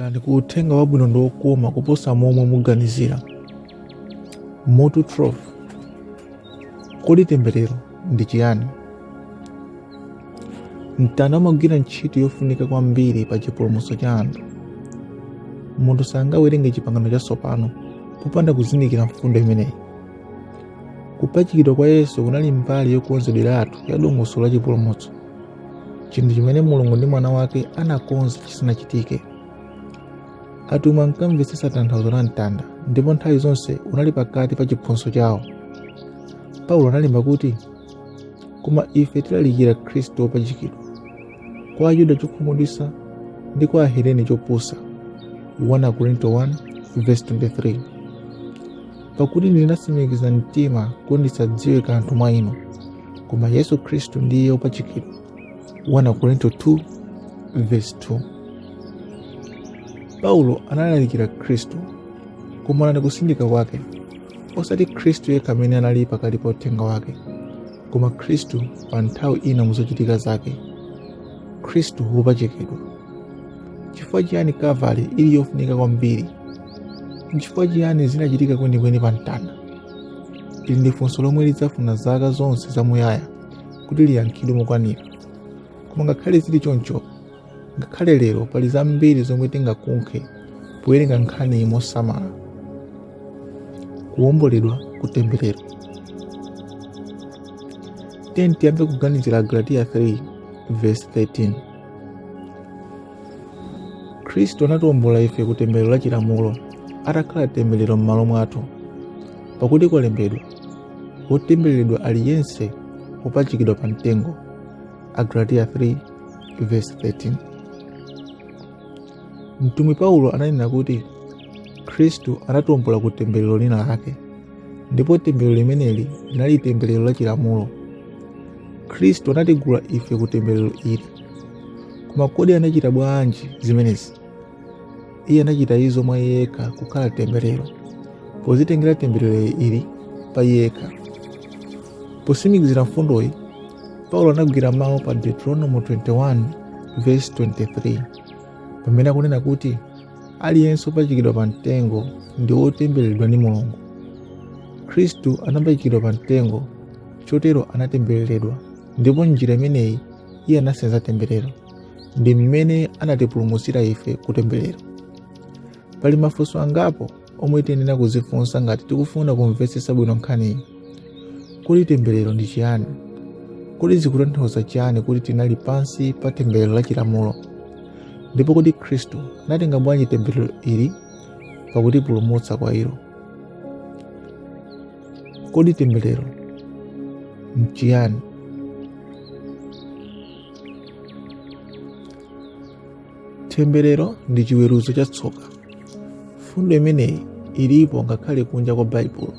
Takulandirani ku uthenga wabwino ndi wokoma kuposa momwe muganizira. Mutu 12. Kodi temberero ndi chiyani? Mtanda umagwira ntchito yofunika kwambiri pa chipulumutso cha anthu. Munthu sangawerenge Chipangano Chatsopano popanda kuzindikira mfundo imeneyi. Kupachikidwa kwa Yesu kunali mbali yokonzedweratu ya dongosolo la chipulumutso, chinthu chimene Mulungu ndi Mwana wake anakonza chisanachitike. Atumwi ankamvetsetsa tanthauzo la mtanda ndipo nthawi zonse unali pakati pa chiphunzitso chawo. Paulo analemba kuti, Koma ife tilalikira Khristu wopachikidwa, kwa Ayuda chokhumudwitsa ndi kwa Ahelene chopusa. 1 Akorinto 1 verse 23. Pakuti ndinatsimikiza mtima kuti ndisadziwe kanthu mwa inu, koma Yesu Khristu ndiye wopachikidwa. 1 Akorinto 2 verse 2. Paulo analalikira Khristu, koma anali kusindika kwake, osati Khristu yekha amene anali pakati pa uthenga wake, koma Khristu pa nthawi ina muzochitika zake, Khristu wopachikidwa. Chifukwa chiyani Kalvari ili yofunika kwambiri? Nchifukwa chiyani zinachitika kwenikweni pa mtanda? Ili ndi funso lomwe lidzafuna zaka zonse zamuyaya kuti liyankhidwe mokwanira. Koma ngakhale zili choncho, ngakhale lero pali zambiri zomwe tingakunkhe powerenga nkhaniyi mosamala. Kuwomboledwa ku temberero. Tiyeni tiyambe kuganizira Agalatiya 3 verse 13. Khristu anatiwombola ife ku temberero la chilamulo, atakhala temberero m'malo mwathu. Pakuti kwalembedwa, wotembereredwa ali yense wopachikidwa pa mtengo. Agalatiya 3 verse 13. Mtumwi Paulo ananena kuti Khristu anatiwombola ku temberero lina lake, ndipo temberero limeneli linali temberero la chilamulo. Khristu anatigula ife ku temberero ili. Koma kodi anachita bwanji zimenezi? Iye anachita izo mwa iye yekha kukhala temberero, pozitengera temberero ili pa iye yekha. Potsimikizira mfundoyi, Paulo anagwira mawu pa Deuteronomo 21 verse 23 pamene akunena kuti aliyense wopachikidwa pa mtengo ndi wotembereredwa ndi Mulungu. Khristu anapachikidwa pa mtengo, chotero anatembereredwa, ndipo m'njira imeneyi iye anasenza temberero. Ndi mmene anatipulumutsira ife ku temberero. Pali mafunso angapo omwe tiyenera kuzifunsa ngati tikufuna kumvetsetsa bwino nkhaniyi. Kodi temberero ndi chiyani? Kodi zikutanthauza chiyani kuti tinali pansi pa temberero la chilamulo? Ndipo kodi Khristu anatenga bwanji temberero ili pakutipulumutsa kwa ilo? Kodi temberero nchiyani? Temberero ndi chiweruzo cha tsoka. Mfundo imeneyi ilipo ngakhale kunja kwa Baibulo.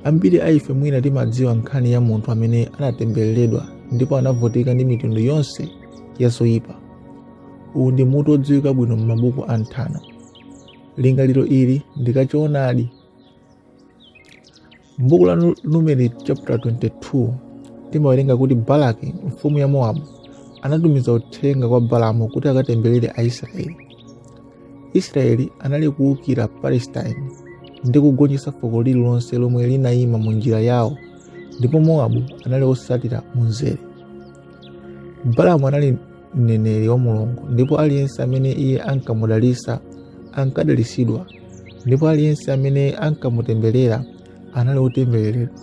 Ambiri a ife mwina timadziwa nkhani ya munthu amene anatembereredwa ndipo anavutika ndi mitundu yonse ya zoyipa. Uwu ndi mutu wodziwika bwino m'mabuku a nthano. Lingaliro ili ndi kachoonadi. M'buku la Numeri chapter 22 timawerenga kuti Balaki mfumu ya Mowabu anatumiza uthenga kwa Balamu kuti akatemberere Aisraeli. Israeli anali kuwukira Palestine ndi kugonjetsa fuko lililonse lomwe linayima mu njira yawo, ndipo Mowabu anali osatira munzere. Balamu anali mneneri wa Mulungu, ndipo aliyense amene iye ankamudalitsa ankadalitsidwa, ndipo aliyense amene ankamutemberera anali wotembereredwa.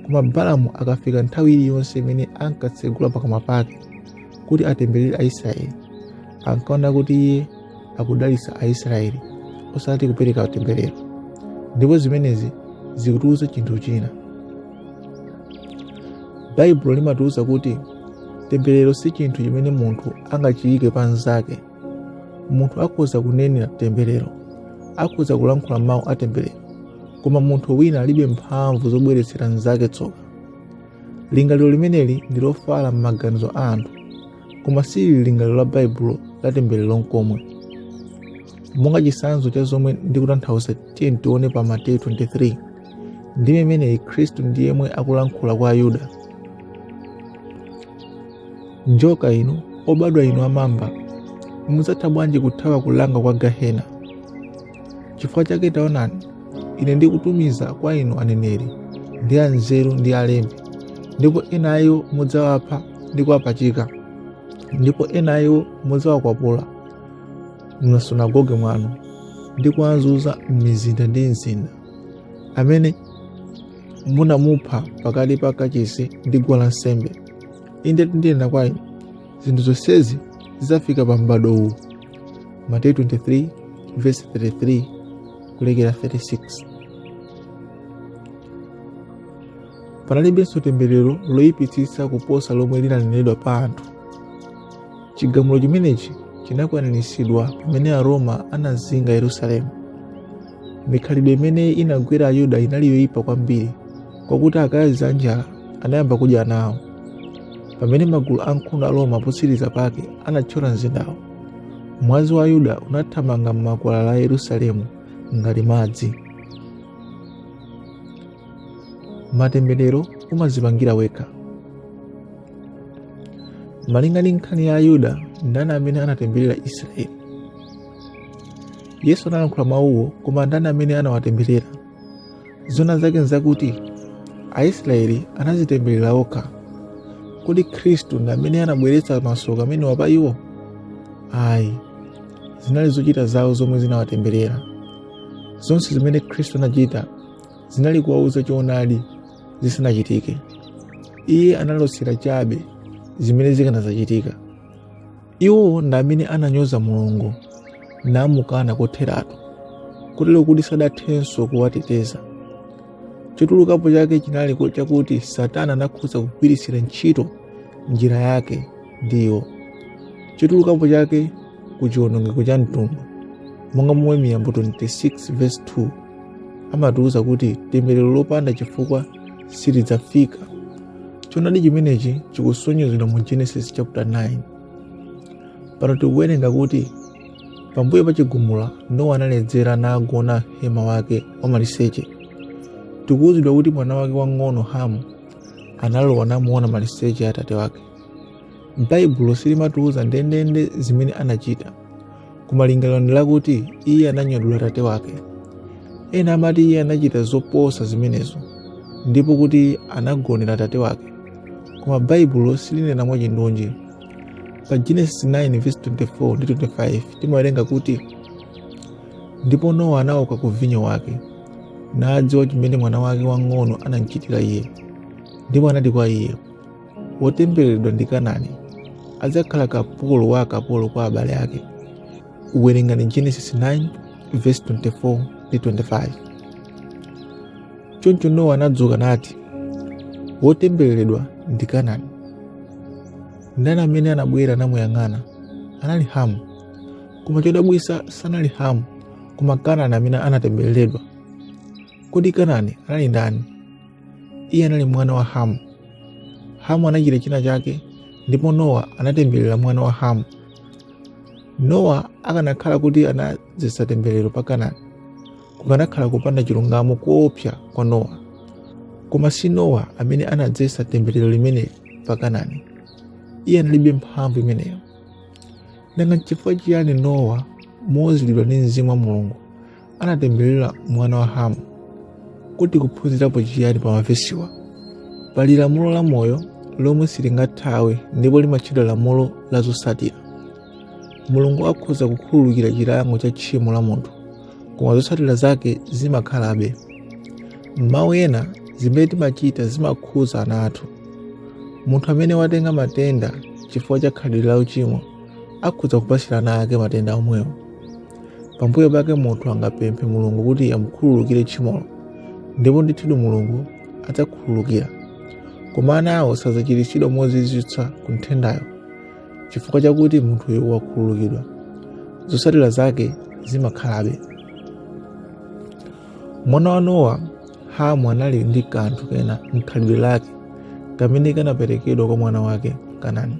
Koma Balamu akafika nthawi iliyonse imene ankatsegula pakamwa pake kuti atemberere Aisraeli, ankaona kuti iye akudalitsa Aisraeli osati kupereka temberero. Ndipo zimenezi zikutiuza chinthu china. Baibulo limatiuza kuti temberero si chinthu chimene munthu angachiyike pa mnzake. Munthu akhoza kunenera temberero, akhoza kulankhula mawu a temberero, koma munthu wina alibe mphamvu zobweretsera mnzake tsoka. Lingaliro limeneli ndi lofala m'maganizo a anthu, koma silili lingaliro la Baibulo la temberero nkomwe. Monga chitsanzo cha zomwe ndikutanthauza, tiyeni tione pa Mateyu 23. Ndime imeneyi Khristu ndi yemwe akulankhula kwa Ayuda. Njoka inu, obadwa inu amamba, Mudzatha bwanji kuthawa kulanga kwa gahena? Chifukwa chake taonani, ine ndikutumiza kwa inu aneneri ndi anzeru ndi alembi, ndipo ena a iwo mudzawapha ndi kuwapachika, ndipo ena a iwo mudzawakwapula m'masunagoge mwanu ndi kuwazunza m'mizinda ndi mzinda, amene munamupha pakati pa kachisi ndi guwa lansembe. Inde ndinena kwa inu, zinthu zonsezi zidzafika pa m'bado uwu. Mateyu 23 verse 33 kulekera 36. Panalibenso temberero loyipitsitsa kuposa lomwe linanenedwa pa anthu. Chigamulo chimenechi chinakwaniritsidwa pamene Aroma anazinga Yerusalemu. Mikhalidwe imene inagwera Ayuda inali yoyipa kwambiri kwakuti akazi anjala anayamba kudya ana awo. Pamene magulu ankhondo a Roma potsiriza pake anathyola mzindawo, mwazi wa Ayuda unathamanga m'makwalala a Yerusalemu ngati madzi. Matemberero umadzipangira wekha. Malinga ndi nkhani ya Ayuda, ndani amene anatemberera Israeli? Yesu analankhula mawuwo, koma ndani amene anawatemberera? Zoona zake nzakuti Aisraeli anadzitemberera okha. Kodi Khristu ndi amene anabweretsa masoka amenewa pa iwo? Ayi, zinali zochita zawo zomwe zinawatemberera. Zonse zimene Khristu anachita zinali kuwauza choonadi zisanachitike. Iye analosera chabe zimene zikanadzachitika. Iwo ndi amene ananyoza Mulungu namukana kotheratu, kotero kuti sadathenso kuwateteza. Chotulukapo chake chinali chakuti Satana anakhoza kugwiritsira ntchito njira yake ndi iwo. Chotulukapo chake ku chiwonongeko cha mtundu, monga momwe Miyambo 26 verse 2 amatiuza kuti temberero lopanda chifukwa silidzafika. Choonadi chimenechi chikusonyezedwa mu Genesis chapter 9. Pano tikuwerenga kuti pambuyo pa chigumula Nowa analedzera nagona hema wake wamaliseche. Tikuwuzidwa kuti mwana wake wang'ono Hamu analowa namuona maliseche a atate wake. Baibulo silimatiuza ndendende zimene anachita, koma lingaliro ndi lakuti iye ananyadula atate wake. Ena amati iye anachita zoposa zimenezo ndipo kuti anagonera atate wake, koma Baibulo silinena mwachindunji. Pa Genesis 9 verse 24 ndi 25 timawerenga kuti ndipo Nowa anauka ku vinyo wake, nadziwa chimene mwana wake wang'ono anamchitira iye, ndipo anati kwa iye, wotembereredwa ndi Kanani, adzakhala kapolo wa akapolo kwa abale ake. Werengani Genesis 9 verse 24 ndi 25. Choncho Nowa anadzuka nati, wotembereredwa ndi Kanani. Ndani amene anabwera namuyang'ana? Anali Hamu. Koma chodabwitsa sanali Hamu, koma Kanani amene anatembereredwa. Kodi Kanani anali ndani? Iye anali mwana wa Hamu. Hamu anachita china chake ndipo Nowa anatemberera mwana wa Hamu. Nowa akanakhala kuti anadzetsa temberero pa Kanani, kukanakhala kupanda chilungamo koopsa kwa Nowa. Koma si Nowa amene anadzetsa temberero limeneli pa Kanani. Iye analibe mphamvu imeneyo. Nanga nchifukwa chiyani Nowa, mouziridwa ndi mzimu wa Mulungu, anatemberera mwana wa Hamu? Kodi tikuphunzirapo chiyani pa mavesiwa? Pali lamulo la moyo lomwe silingathawe ndipo limatchedwa lamulo la zotsatira. Mulungu akhoza kukhululukira chilango cha tchimo la munthu, koma zotsatira zake zimakhalabe. M'mawu ena, zimene timachita zimakhudza ana athu. Munthu amene watenga matenda chifukwa cha khalidwe la uchimo akhoza kupatsira ana ake matenda omwewo. Pambuyo pake munthu angapemphe Mulungu kuti amukhululukire tchimolo, ndipo ndithudi Mulungu adzakhululukira. Koma ana awo sadzachiritsidwa mozizwitsa ku nthendayo chifukwa chakuti munthuyo wakhululukidwa. Zotsatira zake zimakhalabe. Mwana wa Nowa, Hamu, anali ndi kanthu kena m'khalidwe lake kamene kanaperekedwa kwa mwana wake Kanani.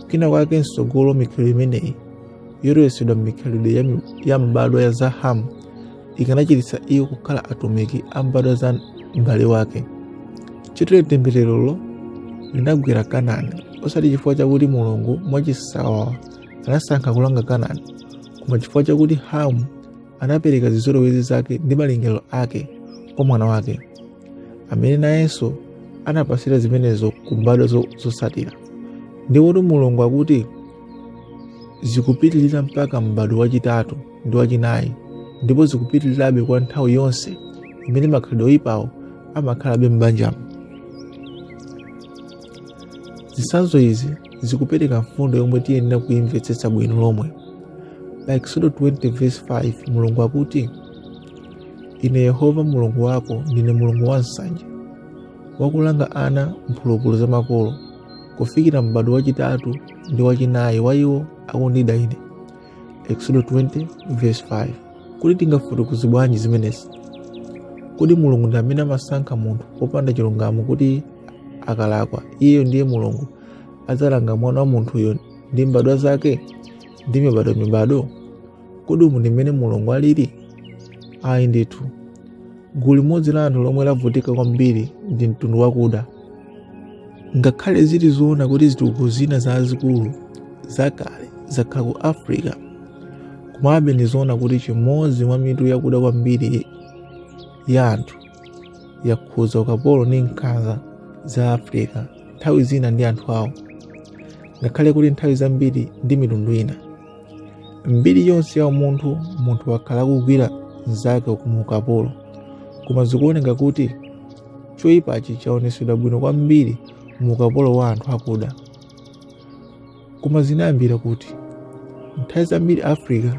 Kwina kwake mtsogolo mikhalidwe imeneyi yolowetsedwa m'mikhalidwe ya mbadwa ya za Hamu ikanachititsa iwo kukhala atumiki a mbadwa za mbale wake. Chotero tembererolo linagwera Kanani, osati chifukwa chakuti Mulungu mwachisawawa anasankha kulanga Kanani, koma chifukwa chakuti Hamu anapereka zizolowezi zake ndi malingaliro ake kwa mwana wake, amene nayenso anapasira zimenezo ku mbadwa zotsatira. Ndipo Mulungu akuti zikupitirira mpaka m'badwo wachitatu ndi wachinayi, ndipo zikupitirirabe kwa nthawi yonse imene makhalidwe oyipawo amakhalabe m'banjamo. Zitsanzo izi zikupereka mfundo yomwe tiyenera kuyimvetsetsa bwino lomwe. Pa Eksodo 20 verse 5 Mulungu akuti, Ine Yehova Mulungu wako ndine Mulungu wansanje, wakulanga ana mphulupulu za makolo, kufikira m'badwo wachitatu ndi wachinayi wa iwo akundida ine. Eksodo 20 verse 5. Kodi tingafotokoze bwanji zimenezi? Kodi Mulungu ndi amene amasankha munthu popanda chilungamo kuti akalakwa iyeyo ndiye Mulungu adzalanga mwana wa munthuyo ndi mbadwa zake ndi mibadwo? Kodi umu ndi mmene Mulungu alili? Ayi ndithu. Gulu limodzi la anthu lomwe lavutika kwambiri ndi mtundu wakuda. Ngakhale zili zoona kuti zitukuko zina zazikulu zakale zakhala ku Africa, komabe ndi zoona kuti chimodzi mwa mitu yakuda kwambiri ya anthu yakhudza ukapolo ndi nkhanza za Africa nthawi zina ndi anthu awo, ngakhale kuti nthawi zambiri ndi mitundu ina. Mbiri yonse ya umunthu, munthu wakhala akugwira mnzake mu ukapolo, koma zikuoneka kuti choyipachi chaonetsedwa bwino kwambiri mu ukapolo wa anthu akuda. Koma zinayambira kuti? Nthawi zambiri Africa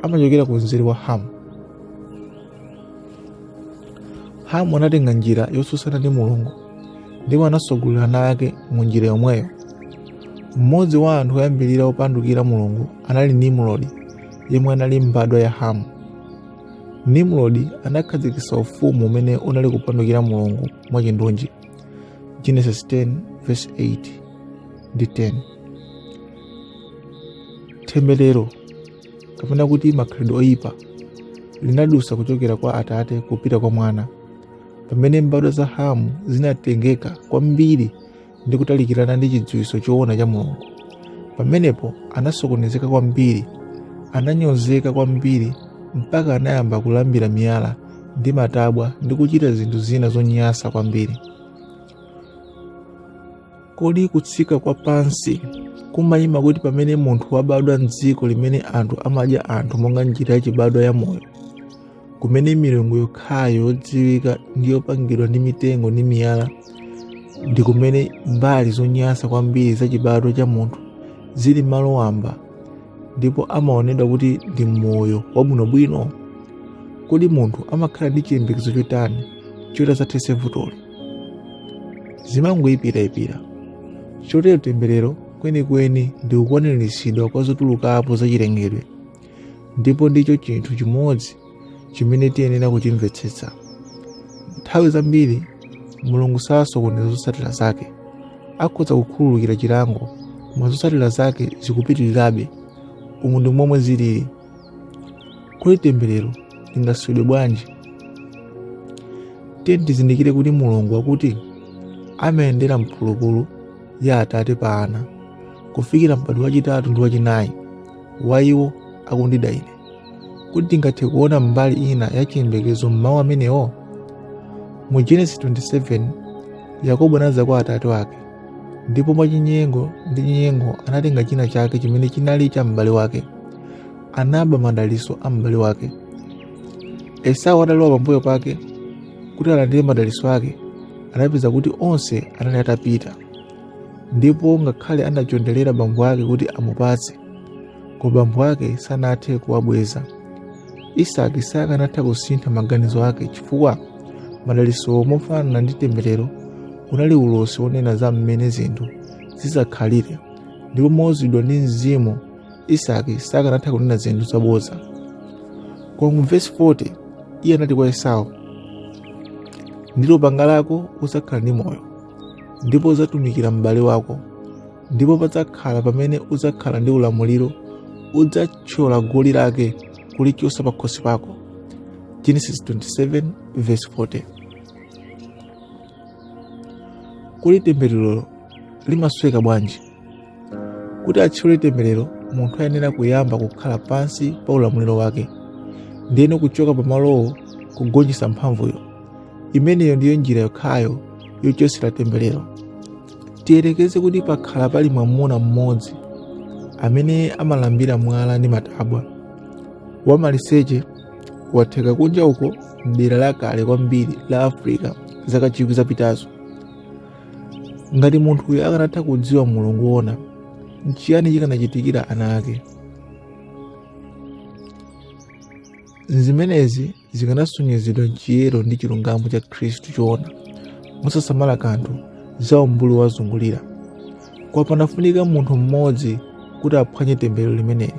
amachokera ku mzere wa Hamu. Hamu anatenga njira yotsutsana ndi Mulungu ndipo anatsogolera ana ake mu njira yomweyo. Mmodzi wa anthu oyambirira opandukira Mulungu anali Nimrodi, yemwe anali mbadwa ya Hamu. Nimrodi anakhazikitsa ufumu umene unali kupandukira Mulungu mwachindunji. Genesis 10 verse 8 ndi 10. Temberero kapena kuti makhalidwe oyipa linadusa kuchokera kwa atate kupita kwa mwana, pamene mbadwa za Hamu zinatengeka kwambiri ndi kutalikirana ndi chidziwitso choona cha Mulungu. Pamenepo anasokonezeka kwambiri, ananyozeka kwambiri, mpaka anayamba kulambira miyala ndi matabwa ndi kuchita zinthu zina zonyansa kwambiri. Kodi kutsika kwa pansi kumayima kuti pamene munthu wabadwa mdziko limene anthu amadya anthu monga njira yachibadwa ya moyo, kumene milungu yokhayo yodziwika ndi yopangidwa ndi mitengo ndi miyala, ndi kumene mbali zonyansa kwambiri za chibadwa cha munthu zili malo wamba ndipo amaonedwa kuti ndi moyo wabwinobwino? Kodi munthu amakhala ndi chiyembekezo chotani choti adzathetse vutoli? Zimangoyipirayipira. Chotero temberero kwenikweni ndi kukwaniritsidwa kwa zotulukapo za chilengedwe, ndipo ndicho chinthu chimodzi chimene tiyenera kuchimvetsetsa. Nthawi zambiri Mulungu sasokoneza zotsatira zake. Akhoza kukhululukira chilango, koma zotsatira zake zikupitirirabe. Umu ndi momwe zilili. Kodi temberero lingaswedwe bwanji? Tiyeni tizindikire kuti Mulungu akuti amayendera mphulupulu ya atate pa ana kufikira m'badwo wachitatu ndi wachinayi wa iwo akundida ine. Kodi tingathe kuona mbali ina ya chiyembekezo m'mawu amenewo? Mu Genesis 27, Yakobo anadza kwa atate ake, ndipo mwachinyengo ndi chinyengo anatenga china chake chimene chinali cha m'bale wake. Anaba madalitso a m'bale wake. Esau atalowa pambuyo pake kuti alandire madalitso ake, anapeza kuti onse anali atapita, ndipo ngakhale anachonderera bambo ake kuti amupatse, koma bambo ake sanathe kuwabweza. Isaki sakanatha kusintha maganizo ake chifukwa madalitsowo, mofanana ndi temberero, unali ulosi wonena za mmene zinthu zidzakhalire, ndipo mouziridwa ndi mzimu Isaki sakanatha kunena zinthu zabodza. Koma mu vesi 40 iye anati kwa Esau, ndi lupanga lako udzakhala ndi moyo, ndipo udzatumikira m'bale wako, ndipo padzakhala pamene udzakhala ndi ulamuliro, udzathyola goli lake kulichotsa pakhosi pako. Genesis 27 verse 40. Kodi temberero limasweka bwanji? Kuti athyole temberero, munthu ayenera kuyamba kukhala pansi pa ulamuliro wake, ndiyeno kuchoka pamalowo kugonjetsa mphamvuyo. Imeneyo ndiyo njira yokhayo yochotsera temberero. Tiyerekeze kuti pakhala pali mwamuna mmodzi amene amalambira mwala ndi matabwa, wamaliseche, watheka kunja uko mdera lakale kwambiri la Africa zaka chikwi zapitazo. Ngati munthuyo akanatha kudziwa Mulungu wona, nchiyani chikanachitikira ana ake? Zimenezi zikanasonyezedwa m'chiyero ndi chilungamo cha Khristu choona, mosasamala kanthu za umbuli wazungulira. Koma panafunika munthu mmodzi kuti aphwanye temberero limeneli.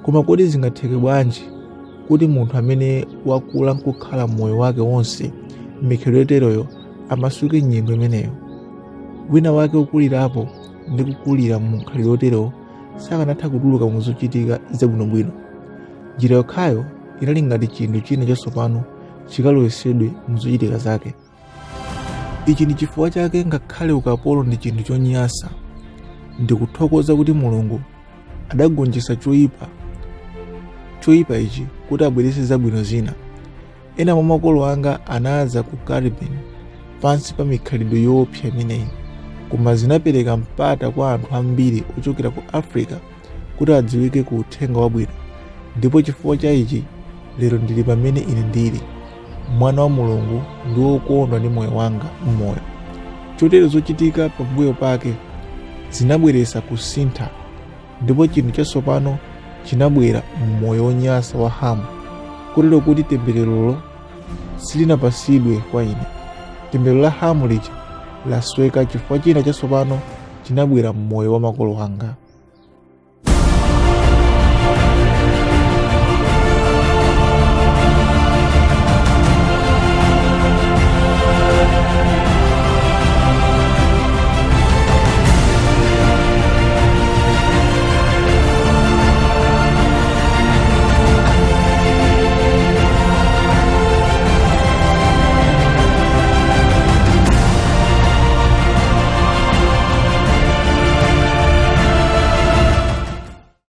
Koma kodi zingatheke bwanji kuti munthu amene wakula nkukhala moyo wake wonse m'mikhalidwe yoteroyo amasuke m'nyengo imeneyo? Wina wake wokulirapo ndi kukulira mu mkhalidwe woterowo sakanatha kutuluka mu zochitika zabwinobwino. Njira yokhayo inali ngati chinthu china chatsopano chikalowetsedwe mu zochitika zake. Ichi ndi chifukwa chake ngakhale ukapolo ndi chinthu chonyansa, ndikuthokoza kuti Mulungu adagonjetsa choyipa ichi kuti abweretse zabwino zina. Ena mwa makolo anga anadza ku Caribbean pansi pa mikhalidwe yoopsa imeneyi, koma zinapereka mpata kwa anthu ambiri ochokera ku Africa kuti adziwike ku uthenga wabwino, ndipo chifukwa cha ichi lero ndili pamene ine ndili, mwana wa Mulungu ndi wokondwa ndi moyo wanga m'moyo. Chotero zochitika pambuyo pake zinabweretsa kusintha, ndipo chinthu chatsopano chinabwera m'moyo wonyansa wa Hamu, kotero kuti tembererolo silinapatsidwe kwa ine. Temberero la Hamu lija lasweka chifukwa china chatsopano chinabwera m'moyo wa makolo anga.